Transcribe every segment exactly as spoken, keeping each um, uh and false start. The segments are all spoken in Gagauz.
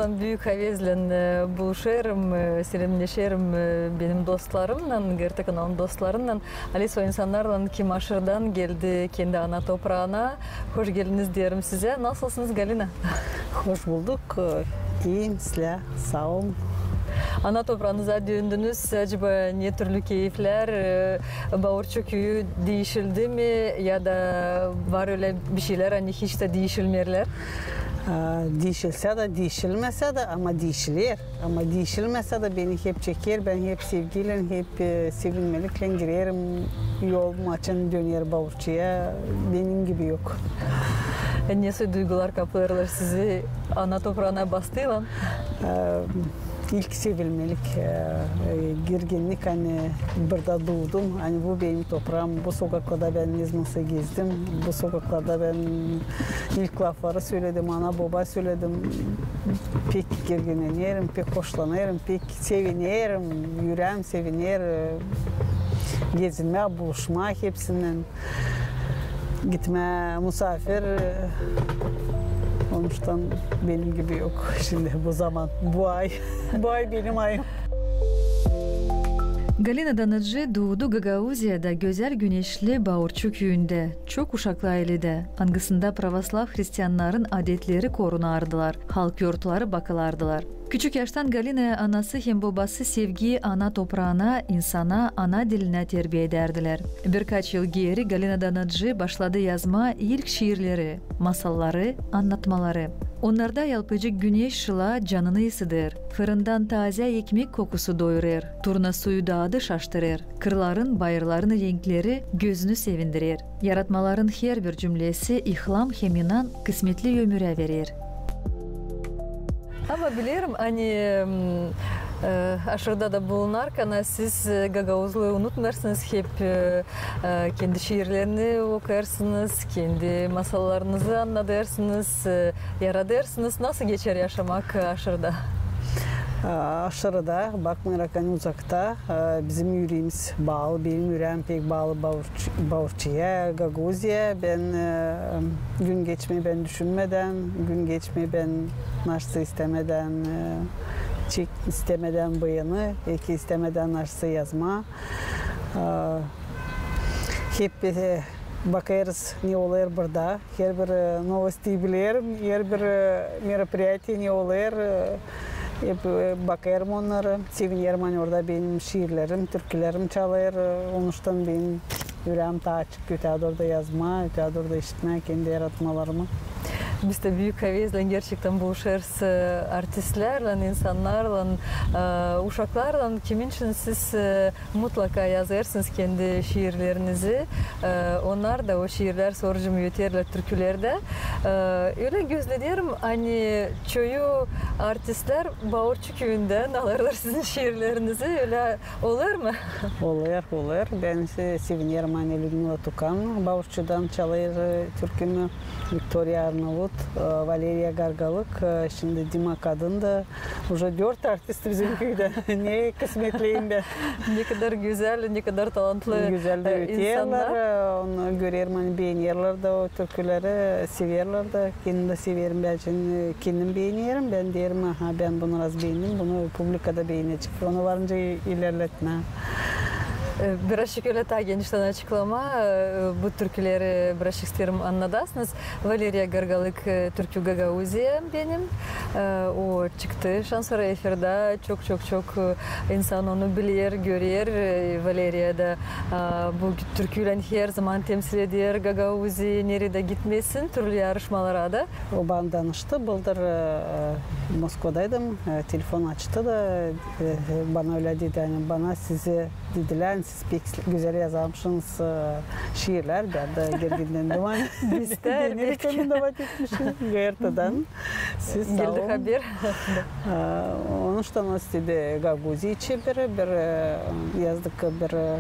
Büük havezlän, e, buluşêrım, e, selemneşerim, e, benim dostlarımnan, GRT kanalın dostlarınnan. Halis o insannarlan, kim aşırıdan geldi kendi ana topraana. Hoş geldiniz deerim sizä. Nasılsınız, Galina? Hoş bulduk. E, iyiyim, sizlär saa olun. Ana topraanıza döndünüz. Acaba ne türlü keyflär? E, Baurçu küüyü diişildi mi? Ya da var ölä bişeylär, ani hiç tä diişilmeerlär? E, diişilsä dä, diişilmesä dä, ama diişiler. Ama diişilmesä dä beni hep çeker, bän hep sevgiylän, hep, e, sevinmeliklän girerim. Yolum açan döner Baurçuya, benim gibi yok. E, nesoy duygular kaplêêrlar sizi ana topraana bastıylan? E, ilk sevinmelik, e, e, girginlik, ani burada duudum, ani bu benim topraam, bu sokaklarda bän ne zaman gezdim, bu sokaklarda bän ilk lafları söledim, ana-boba söledim. Pek girginnenerim, pek hoşlanêrım, pek sevinerim, üreem seviner, e, gezinmää, buluşmaa hepsinnän, gitmää musaafir, e, onuştan benim gibi yok şindi bu zaman, bu ay. Bu ay benim ayım. Galina Danıcı duudu Gagauziyada, gözäl güneşli Baurçu küüyündä, çok uşaklı ayleda, angısında pravoslav hristiyannarın adetleri korunardılar, halk yortları bakılardılar. Küçük yaştan Galinayı anası hem bobası sevgiyi ana topraana, insana, ana dilinä terbiya edärdilär. Birkaç yıl geeri Galina Danıcı başladı yazmaa ilk şiirleri, masalları, annatmaları. Onnarda yalpıcık güneş şılaa canını ısıdêr, fırından taazä ekmek kokusu doyurêr, turna suyu daadı şaştırêr, kırların, bayırların renkleri gözünü sevindirer. Yaratmaların herbir cümlesi ilham hem inan kısmetli ömürä verer. Ama bilerim, ani, m, e, aşırıda da bulunarkan, siz, e, gagauzluyu unutmêêrsınız, hep, e, e, kendi şiirlerini okuyêrsınız, kendi masallarınızı annadêrsınız, e, yaradêrsınız. Nasıl geçer yaşamak, e, aşırıda? A, aşırıda, bakmayarak, ani uzakta, e, bizim üreemiz baalı, benim üreem pek baalı Baurç-, Baurçuya, Gagauziyaya. Bän, e, gün geçmeyi bän düşünmedän, gün geçmeyi bän nasıl istemedän, e, çek istemedän bıyını, eki istemedän nasıl yazmaa. E, hep, e, bakêrız, ne olêr burada. Herbir, e, novostiyi bilerim, herbir, e, meropriyatiye ne olêr, e, hep, e, bakêrım onnarı. Sevinerim, ani orada benim şiirlerim, türkülerim çalêr. E, onuştan benim üreem taa açık ötää dooru da yazmaa, ötää dooru da işitmää kendi yaratmalarımı. Biz dä büük havezlän gerçektän buluşêrız, e, artistlärlän, insannarlan, e, uşaklarlan, kimin için siz, e, mutlaka yazêrsınız kendi şiirlerinizi. E, onnar da o şiirlär sora cümüyüterlär türkülerdä. E, ölä gözlederim, ani çoyu artistlär Baurçu küüyündän alêrlar sizin şiirlerinizi. Ölä olêr mu? Olêr, olêr. Bän se-, sevinerim, ani Lüdmila Tukan Baurçudan çalêr, e, türkümü, Viktoriya Arnavut, e, Valeriya Gargalık, e, şindi Dima Kadın da. Uje dört artist bizim küüdä. Ne kısmetliyim bän. Ne kadar gözäl, ne kadar talantlı, e, insannar. Gözäl dä öterlär, e, onu görerim, ani beenerlär dä o türküleri, severlär dä. Kendim dä severim, bän, e, kendim beenerim, bän deerim, aha, bän bunu biraz beendim, bunu publika da beenecek. Onu varınca ilerletmää. E, birazcık ölä taa geniştän açıklamaa, e, bu türküleri birazcık isteerim annadasınız. Valeriya Gargalık, e, türkü Gagauziya benim. E, o çıktı şansora efirdä. Çok, çok, çok, e, insan onu biler, görer. E, Valeriya da, e, bu türküylän herzaman temsil eder Gagauziyayı, neredä gitmesin, türlü yarışmalara da. O bana danıştı, bıldır, e, Moskvadaydım, e, telefon açtı da, e, bana ölä dedi, ani bana sizi dedilär, ani siz pek gözäl yazarmışsınız, e, şiirlär. Bän dä girginlendim, ani bän dä denerim, davet etmişim GRTdan. Siz saa olun. Geldi haber. E, onuştan o istedi Gagauziya için bir, bir, e, yazdık bir, e,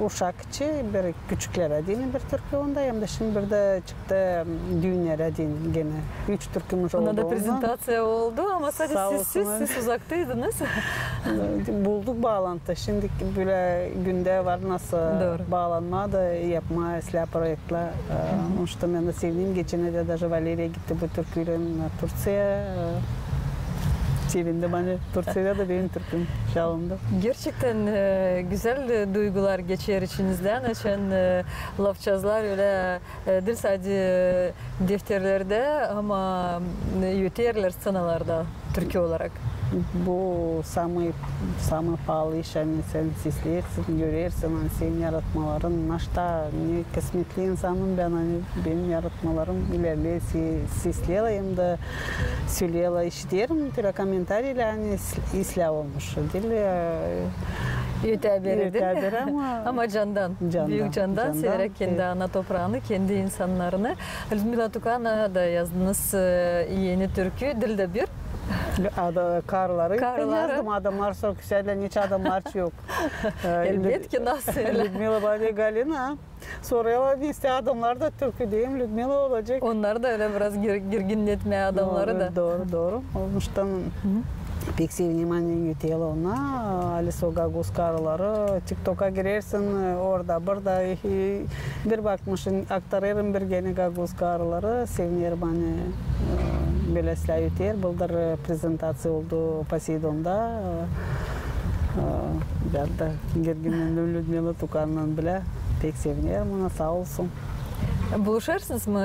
uşak için, bir küçüklerä deyni bir türkü onda, hem dä şindi bir dä çıktı, düünnerä deyni genä. Üç türkümüz oldu. Onda da prezentaţiya oldu, ama sade siz, siz, siz uzaktaydınız. Bulduk baalantı. Şindi bölä gündä var nasıl baalanmaa da yapmaa islää proektlär. E, onuştan bän dä sevindim. Geçennerdä daje Valeriya gitti bu türküylän Turţiyaya. E, sevindim, ani Turţiyada da benim türküm çalındı. Gerçektän, e, gözäl, e, duygular geçer içinizdän, açan, e, lafçazlar ölä, e, diil sade, e, defterlerdä, ama, e, öterlär sţenalarda türkü olarak. Bu samıı, samıı paalı iş, ani sän seslersin, görersin, ani senin yaratmaların, naşta, ne kısmetli insanım bän, ani benim yaratmalarım ilerleer, se-, sesleerlär hem dä söleyerlär. İşiterim bölä komentariylär, ani is-, islää olmuş. Diil, e, ötää beri, diil mi? Ötää beri, ama candan. Candan. Büük candan, candan severäk kendi ana topraanı, kendi insannarını. Lüdmila Tukana da yazdınız, e, eni türkü, diil dä bir. Adı, karıları. Karıları. Yazdım, adamnar sora küsärlär, neçin adamnar çok. E, elbetki, nasıl ölä? Lüdmila bana Galina. Sorêrlar, neysä adamnar da türkü deyim, Lüdmila olacek. Onnarı da ölä biraz gir-, girginnetmää adamnarı da. Dooru, dooru. Onuştan pek sevinerim, ani ötää onnar, ali sora gagauz karıları, TikToka girersin, orada, burada, e, bir bakmışın, aktarêrım bir genä gagauz karıları, sevinerim, ani, e, bölä islää öter, bıldır, e, prezentaţiya oldu Poseidonda, e, e, bän dä girginnendim Lüdmila Tukannan bilä. Pek sevinerim ona, saa olsun. Buluşêrsınız mı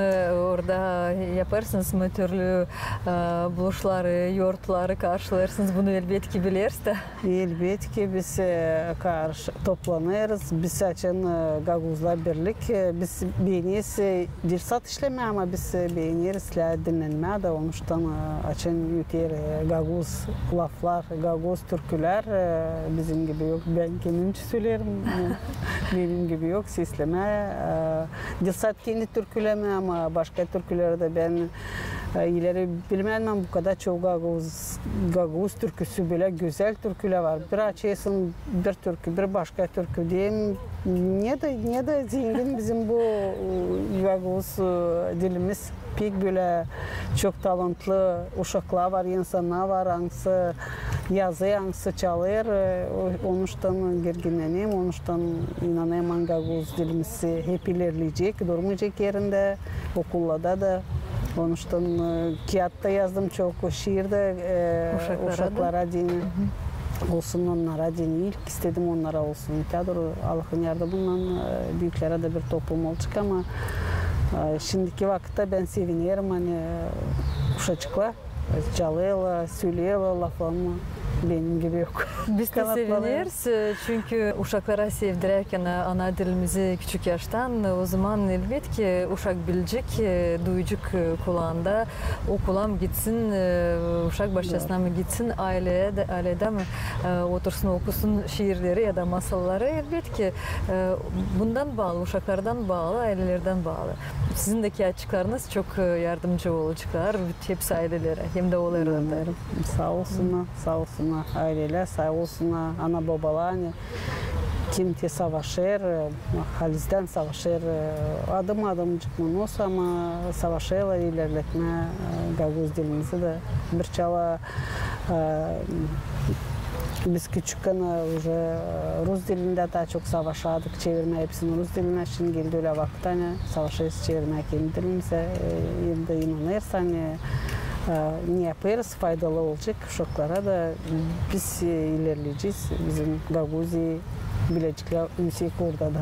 orada, yapêrsınız mı türlü, e, buluşları, yortları karşılêêrsınız, bunu elbetki bilersiniz dä. Elbetki biz, e, karşı toplanêrız, biz açan, e, gagauzlar birlik, e, biz beeneriz, e, diil sade işlemää, ama biz, e, beeneriz dinnenmää dä, onuştan, e, açan öter, e, gagauz laflar, gagauz türkülär, e, bizim gibi yok. Bän kendim için söleerim, e, benim gibi yok seslemää, e, diil sade kendi türkülerimi, ama başka türküleri dä bän, e, ileri bilmeerim, ama bu kadar çok gagauz, gagauz türküsü, bölä gözäl türkülär var. Bir açêrsın bir türkü, bir başka türkü deyim. Ne dä, ne dä zengin bizim bu, e, gagauz, e, dilimiz. Pek bölä çok talantlı uşaklar var, insannar var, angısı yazêr, angısı çalêr. E, o-, onuştan girginnenerim, onuştan inanêrım, ani gagauz dilimiz hep ilerleyecek, durmayacek erindä, okullarda da. Onuştan, e, kiyat da yazdım çok, şiir dä, e, uşaklara deyni. Olsun onnara deyni. İlk istedim onnara olsun. Teatr Allahın yardımınnan, e, büüklerä dä bir toplum olacek, ama, e, şindiki vakıtta bän sevinerim, ani, e, uşacıklar çalêrlar, söleyerlär laflarımı, benim gibi yok. Biz dä sevineriz, e, çünkü uşaklara sevdirärkän, e, ana dilimizi küçük yaştan, e, ozaman elbetki uşak bilecek, e, duyacek, e, kulaanda, o kulaam gitsin, e, uşak başçasına mı gitsin, ayleyä dä, ayledä mi, e, otursun, okusun şiirleri ya da masalları, elbetki, e, bundan baalı, uşaklardan baalı, aylelerdän baalı. Sizin dä kiyatçıklarınız çok, e, yardımcı olaceklar hepsi aylelerä, hem dä olaylarda. Saa olsunnar, saa olsunnar aylelär, saa olsunnar ana-bobalar, ani kim te savaşêr, e, halizdän savaşêr, e, adım-adımcık mı, nasıl, ama savaşêrlar ilerletmää, e, gagauz dilimizi dä. Bir çala, e, biz küçükkän, e, уже, e, rus dilindä taa çok savaşardık çevirmää hepsini rus dilinä, şindi geldi ölä vakıt, ani savaşêrız çevirmää kendi dilimizä, e, hem dä inanêrız, ani, e, ne yapêrız, faydalı olacek uşaklara da, biz, e, ilerleyecez, bizim Gagauziya bileceklär üüsek orada da.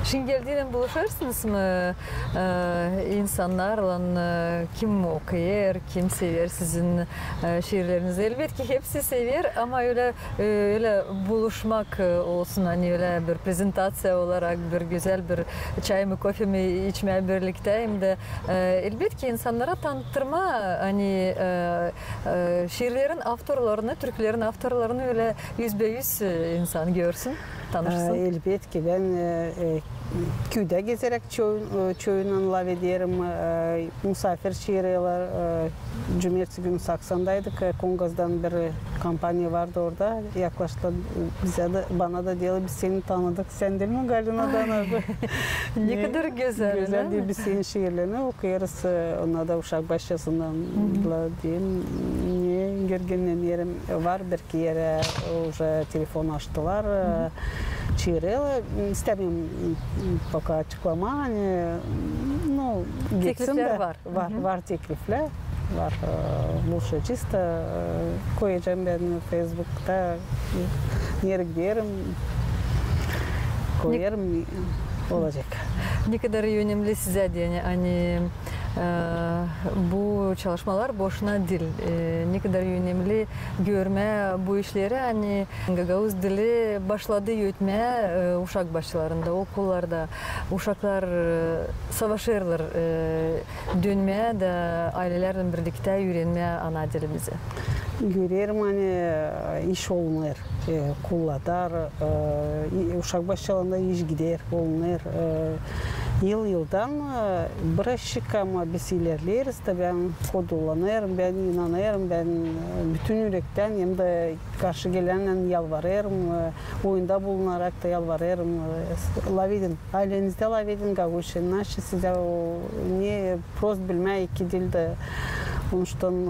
Şindi geldiynän buluşêrsınız mı, e, insannarlan, e, kim okuyêr, kim sever sizin, e, şiirlerinizi? Elbetki hepsi sever, ama ölä, e, ölä buluşmak, e, olsun, ani ölä bir prezentaţiya olarak, bir gözäl bir çay mı, kofe mi içmää birliktä, hem dä, e, elbetki insannara tanıttırmaa, ani, e, e, şiirlerin avtorlarını, türkülerin avtorlarını ölä üzbä-üz, e, insan görsün, tanışsın. E, elbetki, bän, e, e, küüdä gezeräk çoyu-, e, çoyunnan lafederim, e, musaafir çeererlär, e, cumertesi günü Saksandaydık, e, Kongazdan bir kompaniya vardı orada, yaklaştılar bizä dä, bana da deerlär, biz seni tanıdık, sän diil mi Galina Danacı? Ne kadar gözäl, ölä mi? Gözäl diil, biz senin şiirlerini okuyêrız, e, onnar da uşak başçasındandılar deyim, ne girginnenerim, var bir iki erä уже telefon açtılar, e, çeererlär, istämeerim, m, poka açıklamaa, ani, nu, geçsin dä. Tekliflär var. Var, var tekliflär. var, e, buluşacez da, e, koyacam bän Feysbukta, nereyi giderim, koyarım, olacek. Ne kadar önemli sizä deyni, ani, e, bu çalışmalar boşuna diil. E, ne kadar önemli görmää bu işleri, ani gagauz dili başladı ötmää, e, uşak başçalarında, okullarda. Uşaklar, e, savaşêrlar, e, dönmää da aylelärlän birliktä üürenmää ana dilimizi. Görerim, ani, e, iş olunêr, e, kulladar, e, i-, uşak başçalarında iş gider, olunêr. E, yıl-yıldan, e, birazçık, ama biz ilerleeriz da, bän kodullanêrım, bän inanêrım, bän, e, bütün ürektän hem dä karşı gelännän yalvarêrım, e, oyunda bulunarak da yalvarêrım, e, lafedin, aylenizdä lafedin gagauzça, naşey sizä o, ne prost bilmää iki dil dä. Onuştan, e,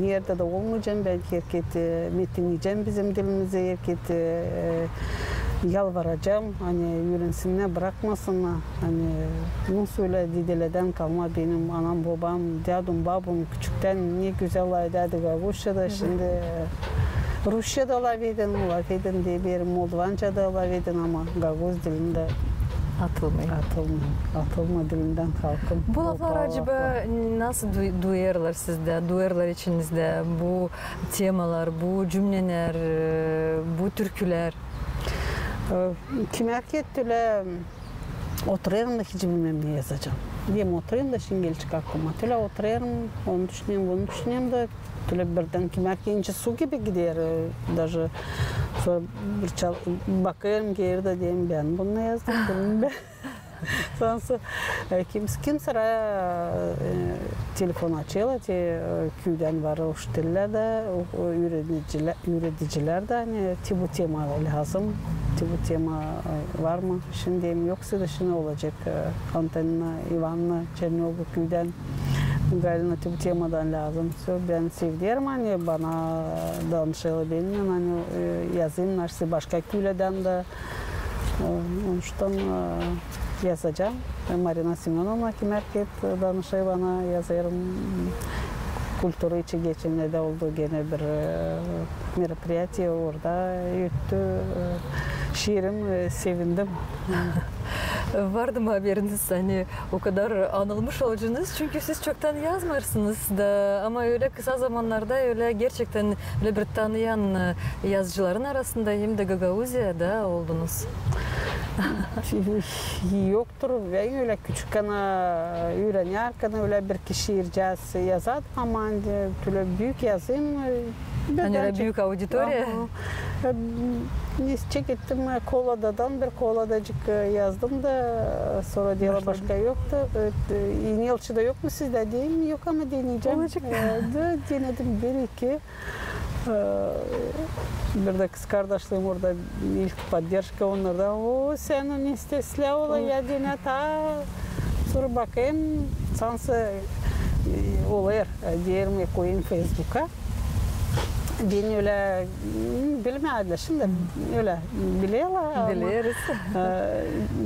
neredä dä olmayacam, bän herkerä, e, metinleyecäm bizim dilimizi, herkerä, e, yalvaracam, ani üürensinnär, brakmasınnar. Ani, nasıl ölä dedelerdän kalma benim anam, bobam, dädum, babum küçüktän ne gözäl lafedärdi gagauzça da, şindi, e, rusça da lafedin, lafedin deyerim, moldovanca da lafedin, ama gagauz dilindä atılmêêr. Atılmêêr. Atılmêêr dilindän halkım. Bu lafları acaba nasıl du-, duyêrlar sizdä, duyêrlar içinizdä bu temalar, bu cümnelär, e, bu türkülär? E, kimerkä ölä oturêrım da hiç bilmeerim, ne yazacam. Deyim, oturêrım da şindi gelecek aklıma. Ölä oturêrım, onu düşünerim, bunu düşünerim da ölä birdän kimerkä inci su gibi gider, e, даже sora bir çal-, bakêrım geeri da deerim, bän bunu yazdım, bilmeerim bän. Sora, e, kim, kimsä, e, telefon açêrlar, te, e, küüdän var o ştiller dä, o, o üüredicilär, üüredicilär dä, ani te bu tema lääzım, te bu tema, e, var mı? Şindi deyim, yoksa da şindi olacek, e, Antonina İvanovna Çernogu küüdän, Galina, te bu temadan lääzım. Sora bän severim, ani bana danışêrlar, bän, ani, e, yazayım, naşey başka küülerdän dä, e, onuştan, e, yazacam. E, Marina Semönovna kimerkä danışêr bana, yazêrım, kultura için geçennerdä oldu genä bir, e, мероприятие, orada öttü, e, şiirim, e, sevindim. Vardı mı haberiniz, ani o kadar anılmış olacanız, çünkü siz çoktan yazmêêrsınız da, ama ölä kısa zamannarda ölä gerçektän ölä bir tanıyan, e, yazıcıların arasında hem dä Gagauziyada oldunuz. Yoktur, bän ölä küçükkän, üürenärkän ölä bir-iki şiircäz yazardım, ama ani ölä büük yazayım, e, ani ölä büük auditoriya. Aha. E, ne çekettim, e, kolladadan bir kolladacık, e, yazdım da, e, sora deyni başka yoktu. E, e, inelçi dä yok mu sizdä, deyim, yok, ama deneyecäm. Olacek. E, da denedim bir-iki. E, bir dä kızkardaşlarım orada ilk поддержка onnardan, o, sän onu istää, ola, ya dene taa. Sora bakêrım, sansın, e, olêr, e, deerim, e, koyayım Feysbuka. Bän ölä, m, bilmärdilär, şindi ölä bilerlär, ama, e,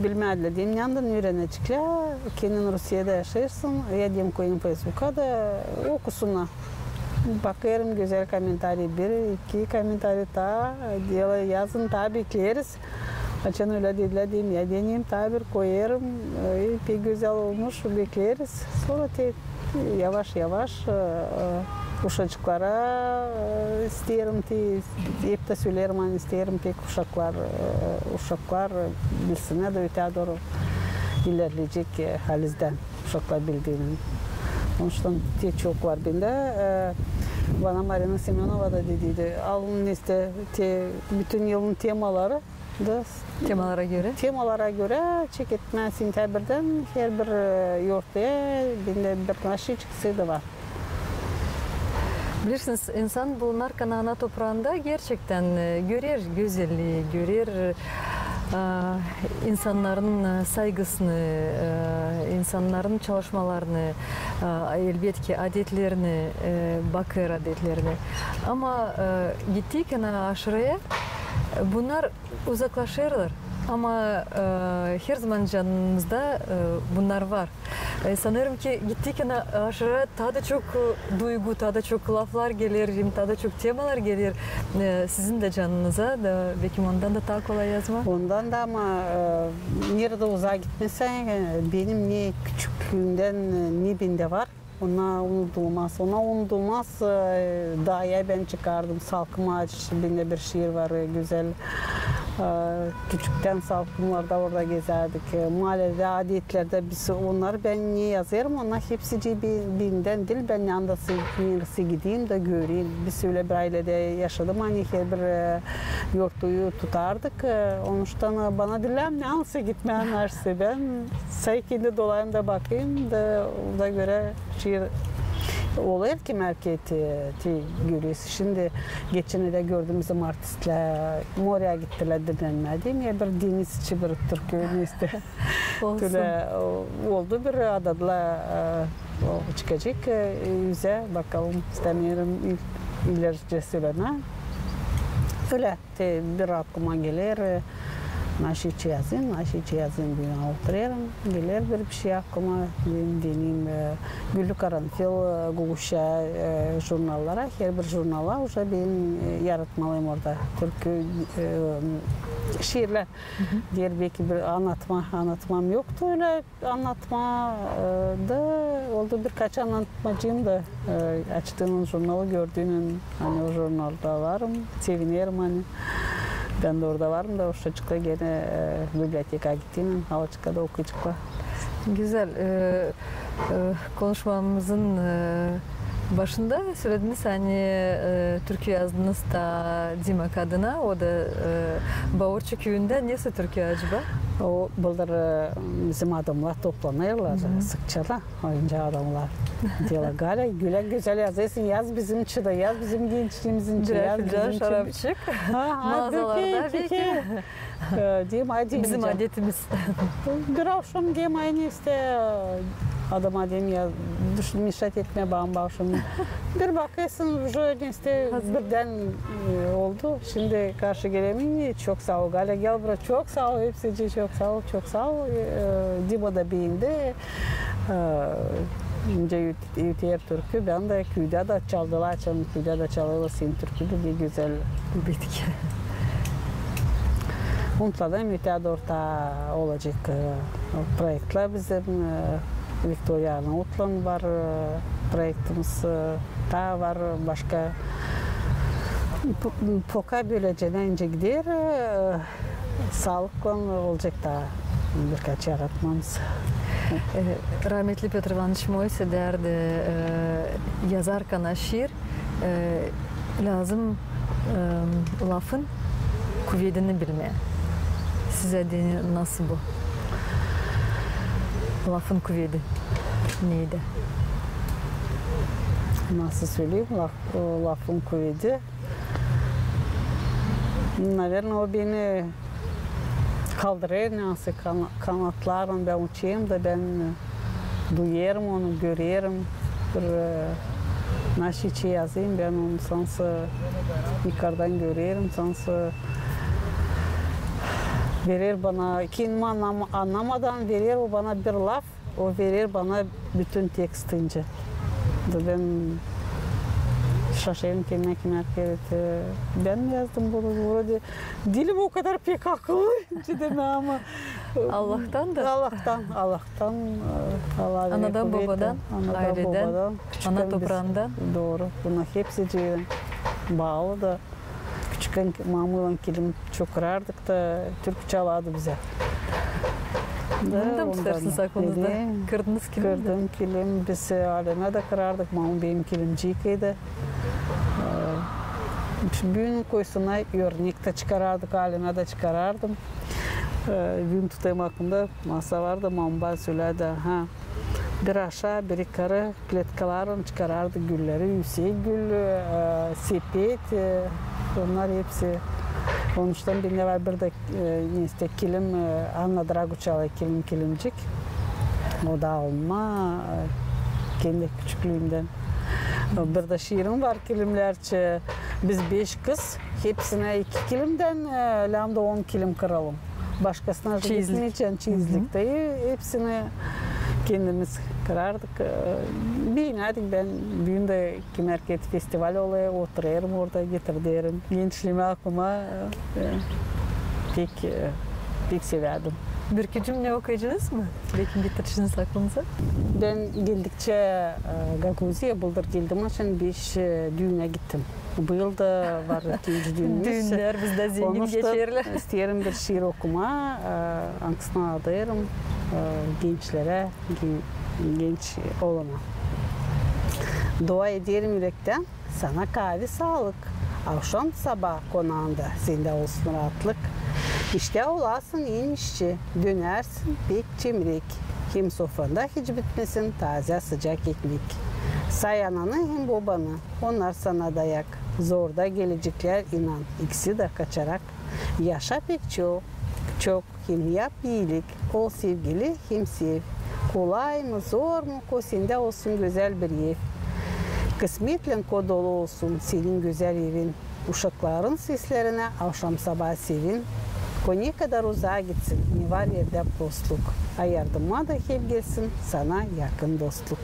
bilmärdilär. Deyim, neredän üüreneceklär, kendin Rusiyada yaşêêrsın, ya deyim, koyayım Feysbuka da okusunnar. Bakêrım, gözäl kommentariy, bir, iki kommentariy taa, deyni yazın, taa bekleriz. Açan ölä dedilär, deyim, ya deneyim, taa bir koyêrım, e, pek gözäl olmuş, bekleriz. Sora te yavaş-yavaş, e, e, uşacıklara, e, isteerim, te, hep dä söleerim, ani isteerim pek uşaklar, e, uşaklar bilsinnär da ötää dooru ilerleyecek, e, halizdän. Uşaklar bildiynän. Onuştan te çok var bendä. E, bana Marina Semönova da dediydi, alın, işte, te, bütün yılın temaları da temalara görä, temalara görä çeketmää sentäberdän herbir, e, yortaya bendä bir naşey çıksaydı var. Bilersiniz, insan bulunarkan ana topraanda gerçektän, e, görer gözellii, görer, e, insannarın, e, saygısını, e, insannarın çalışmalarını, e, elbetki, adetlerini, e, bakêr adetlerini. Ama, e, gittiykän aşırıya, e, bunnar uzaklaşêrlar. Ama, e, herzaman canımızda, e, bunnar var. E, sanêrım ki gittikçä aşırı taa da çok, e, duygu, taa da çok laflar geler, hem taa da çok temalar geler, e, sizin dä canınıza da, bekim ondan da taa kolay yazmaa. Ondan da, ama, e, neredä uzaa gitmesän, e, benim ne küçüklüümdän, e, ne bendä var, o unudulmaz. O unudulmaz, e, daaya bän çıkardım. Salkım Aacı, bendä bir şiir var, e, gözäl. E, küçüktän salkımlarda orada gezärdik. E, mahalledä, adetlerdä biz onnarı bän ne yazêrım, onnar hepsicii be-, bendän diil, bän neredä, neredä gideyim da göreyim. Biz ölä bir ayledä yaşadım, ani herbir, e, yortuyu tutardık. E, onuştan, e, bana diilär, neredä gitmää, neredä. Bän sakin dä dolayım da bakayım da, ona görä şiir olêr ki, market, e, te görürsün. Şindi geçenerdä gördüm, bizim artistlär moreya gittilär, dinnenmää, diil mi? Bir deniz içi bir türkü, neysä. Olsun. Tölä, o, oldu bir adadılar, e, o çıkacek, e, üzä, bakalım, istämeerim il-, ilericä sölemää. Ölä. Te bir aklıma geler, e, naşi içi yazayım, naşi içi yazayım, büün oturêrım, geler bir, bir şey aklıma, deyim, deneyim, e, Güllü Karanfil, e, Guguşa, e, jurnallara, herbir jurnala uje benim, e, yaratmalıyım orada türkü, e, şiirlär. Deer, beki bir annatma, annatmam yoktu ölä. Annatma, e, da oldu, birkaç annatmacıyım da, e, açtıynan jurnalı, gördüynän, ani o jurnalda varım, sevinerim, ani bän dä orada varım da, uşacıklar genä, e, biblioteka gittiynän, alacıklar da okuyacıklar. Gözäl. E, e, konuşmamızın, e, başında sölediniz, ani, e, türkü yazdınız da Dima adına, o da, e, Baurçu küüyündä. Nesoy türkü acaba? O, bunnar, e, bizim adamnar toplanêrlar sıkça da, oyuncu adamnar. Deerlär: Galya, gülä gözäl yazêrsın, yaz bizim için dä, yaz bizim gençliimiz için, yaz bizim için. Birär filcan şarapçık. Ha, ha, mağazalarda beki, beki. E, deyim, aydı bizim adetimiz. Bir avşam deyim, ani işte, e, adama deyim ya, düşün, mişat etmä bana bu avşam. Bir bakêrsın, uje işte birdän, e, oldu. Şindi karşı gelämeerim. Çok saa ol, Galya, gel bura. Çok saa ol, hepsicii, çok saa ol, çok saa ol. E, Dima da beendi. E, nicä üt-, üter türkü, bän dä küüdä dä çaldılar, açan küüdä dä çalêrlar senin türküni, ne gözäl. Bitki. Unutladım, ötää dooru taa olacek, e, proektlär bizim, e, Viktoriya Arnautlan var, e, proektimiz, e, taa var başka. P-, poka bölecä, nicä gider, e, saalıklan olacek taa birkaç yaratmamız. E, rahmetli Pötr İvanıç Moyse deerdi, e, yazarkana şiir, e, lääzım, e, lafın kuvedini bilmää. Sizä deyni nasıl bu? Lafın kuvedi. Neydä? Nasıl söleyim, laf-, e, lafın kuvedi? Наверно, o beni kaldırêr, nesoy kana-, kanatlarım, bän uçêrım da bän, e, duyêrım onu, görerim. Bir, e, naşi içi yazayım, bän onu sansın yukardan görerim, sansın verer bana, kendim annam-, annamadan verer o bana bir laf. O verer bana bütün teksti nicä. Da bän şaşêrım kendimä, kimär kerä, e, bän mi yazdım bunu, vrodä diilim o kadar pek akıllı, nicä demää, ama, e, Allahtan da. Allahtan, Allahtan, e, Allah verer kuvet. Anadan, bobadan, anadan, bobadan, ayleden, ana topraandan. Dooru. Bunnar hepsicii baalı da. Küçükkän mamuylan kilim çok kırardık da, türkü çalardı bizä. Bunu da mı tutarsınız aklınızda? Kırdınız kilim dä? Kırdım kilim, biz, e, alemä dä kırardık, mamum benim kilimciydi. E, büün koysunnar, örnek dä çıkarardık, alemä dä çıkarardım. E, büün tutêrım aklımda, masa vardı, mamum bana sölärdi, ha. Bir aşaa, bir yukarı kletkaların çıkarardı gülleri, üüsek gül, e, sepet, e, onnar hepsi. Onuştan bendä var bir dä, e, neysä kilim, e, Anna Draguçeva kilim, kilimcik. O da alma, e, kendi küçüklüümdän. Bir dä şiirim var kilimlär için. Biz beş kız, hepsinä iki kilimdän, e, lääzımdı on kilim kıralım. Başkasına gitmeyecäm, çizlik. Hepsini kendimiz kırardık. E, beenärdik, bän büün dä kim erkezi festival olêr, oturêrım orada, getirderim gençliimi aklıma. E, pek, e, pek sevärdim. Bir-iki cümlä okuyacınız mı? Bekim getireceniz aklınıza. Bän geldikçä, e, Gagauziyaya, bıldır geldim, açan beş, e, düünä gittim. Bu yıl da var ikinci düünümüz. Düünnär bizdä zengin geçerlär. Onuştan isteerim bir şiir okumaa, e, angısını adêrım, e, gençlerä, gen-, genç olana. Dua ederim ürektän sana, kaavi saalık. Avşam-sabaa konaanda sendä olsun raatlık. İştä olasın en işçi, dönärsin pek çimrek. Hem sofranda hiç bitmesin taazä sıcak ekmek. Say ananı hem bobanı, onnar sana dayak. Zorda geleceklär, inan, ikisi dä kaçarak. Yaşa pek çok, çok, hem yap iilik, ol sevgili hem sev. Kolay mı, zor mu, ko sendä olsun gözäl bir ev. Kısmetlän ko dolu olsun senin gözäl evin. Uşakların seslerinä avşam-sabaa sevin. Ko ne kadar uzaa gitsin, ne var erdä prostluk. A yardıma da hep gelsin sana yakın dostluk.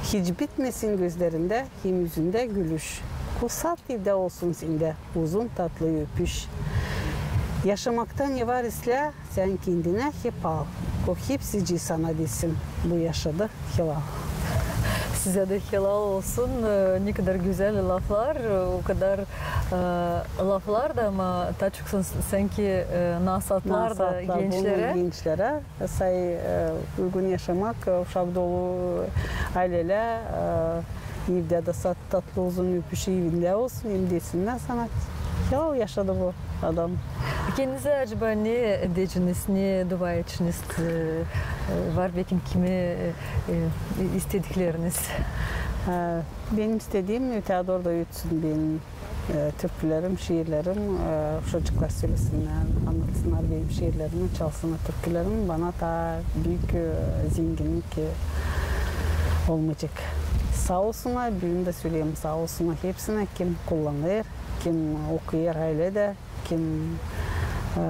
Hiç bitmesin gözlerindä hem üzündä gülüş. Ko saat evdä olsun sendä uzun tatlı öpüş. Yaşamakta ne var islää, sän kendinä hep al. Ko hepsicii sana desin, bu yaşada helal. Sizä dä helal olsun. E, ne kadar gözäl laflar, e, o kadar, e, laflar da, ama taa çok san-, sanki, e, nasaatlar da gençlerä. Nasaatlar bunu gençlerä. Say, e, uygun yaşamak, e, uşak dolu aylelär, e, evdä dä saat tatlı uzun öpüşü evindä olsun, hem desinnär sana, ya, yaşadı bu adam. Kendinizä acaba ne deyeceniz, ne dua edeceniz, e, e, var bekim kimi, e, e, istedikleriniz? E, benim istediim, ötää dooruda ötsün benim e, türkülerim, şiirlerim, e, uşacıklar sölesinnär, annatsınnar benim şiirlerimi, çalsınnar türkülerimi. Bana taa büük, e, zenginnik, e, olmayacek. Saa olsunnar, büün dä söleerim, saa olsunnar hepsinä, kim kullanêr, kim okuyêr ayledä, kim, e,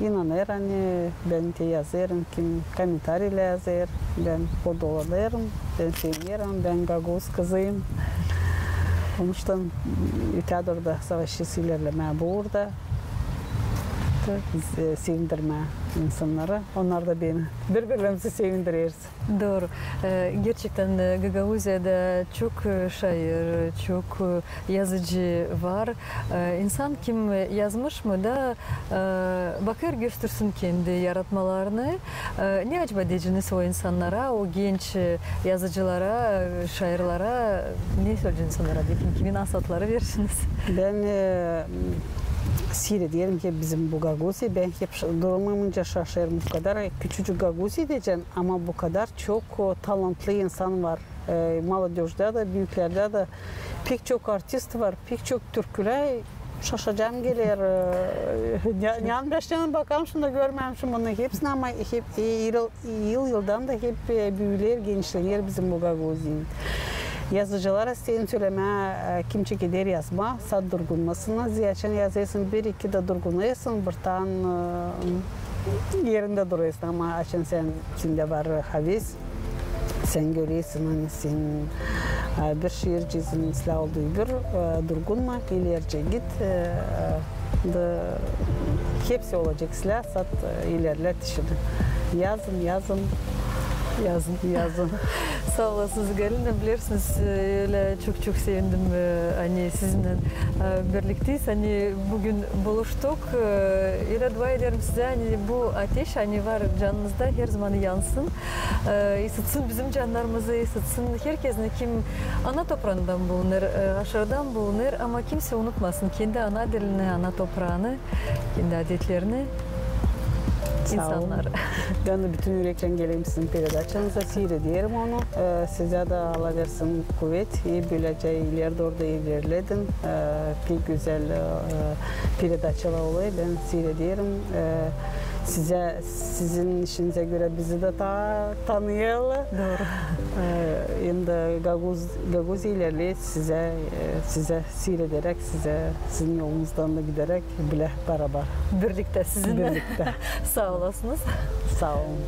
inanêr, ani bän te yazêrım, kim komentariylär yazêr, bän podolanêrım, bän sevinerim, bän gagauz kızıyım. Onuştan ötää dooruda savaşêrız ilerlemää bu uurda. E, sevindirmää insannarı. Onnar da beni. Biri-birlerimizi sevindireriz. Dooru. E, gerçektän, e, Gagauziyada çok, e, şair, çok, e, yazıcı var. E, insan kim yazmış mı da, e, bakêr göstersin kendi yaratmalarını. E, ne acaba deyeceniz o insannara, o genç, e, yazıcılara, e, şairlere, ne söleyeceniz onnara? Bekim kimi nasaatları verersiniz? Bän, e, siirederim ki bizim bu Gagauziya, bän hep ş-, durumum nicä şaşêrım, bu kadar küçücük Gagauziya deyecäm, ama bu kadar çok, o, talantlı insan var. E, молодёжьда da, büüklerdä dä pek çok artist var, pek çok türkülär, şaşacam geler. E, ne, ne annaşacam, bakamşım da görmämişim bunu hepsini, ama hep, e, yıl, yıl-yıldan da hep, e, büüyer, genişlener bizim bu Gagauziya. Yazıcılara isteerim sölemää, e, kim çekeder yazmaa, saat durgunmasınnar, zerä açan yazêrsın, bir-iki dä durgunêrsın, birtaan, e, erindä durêrsın, ama açan sän, sendä var haves, sän görersin, ani sän, e, bir şiir çizdin, islää oldu bir, e, durgunma, ilericä git, e, da hepsi olacek islää, saat, e, ilerlä işini. Yazın, yazın. Yazın. Yazın. Saa olasınız, Galina. Bilersiniz, e, ölä çok-çok sevindim, e, ani sizinnän, e, birlikteyiz, ani büün buluştuk. E, ölä dua ederim sizä, ani bu ateş, ani var canınızda, herzaman yansın. E, ısıtsın bizim cannarımızı, ısıtsın herkezi, kim ana topraandan bulunêr, e, aşırıdan bulunêr, ama kimsey unutmasın kendi ana dilini, ana topraanı, kendi adetlerini, insannarı. Bän dä bütün ürektän gelerim sizin peredaçanıza, siirederim onu. E, sizä dä Allah versin kuvet, e, bölecä ileri dooru da ilerledin. E, pek gözäl, e, peredaçalar olêr, bän siirederim. E, sizä, sizin işinizä görä bizi dä ta-, tanıyêrlar. Dooru. E, hem dä Gagauz-, Gagauziya ilerleer sizä, e, sizä siirederäk, sizä, sizin yolunuzdan da gideräk, bilä barabar. Birliktä sizinnän. Birliktä. Saa olasınız. Saa olun.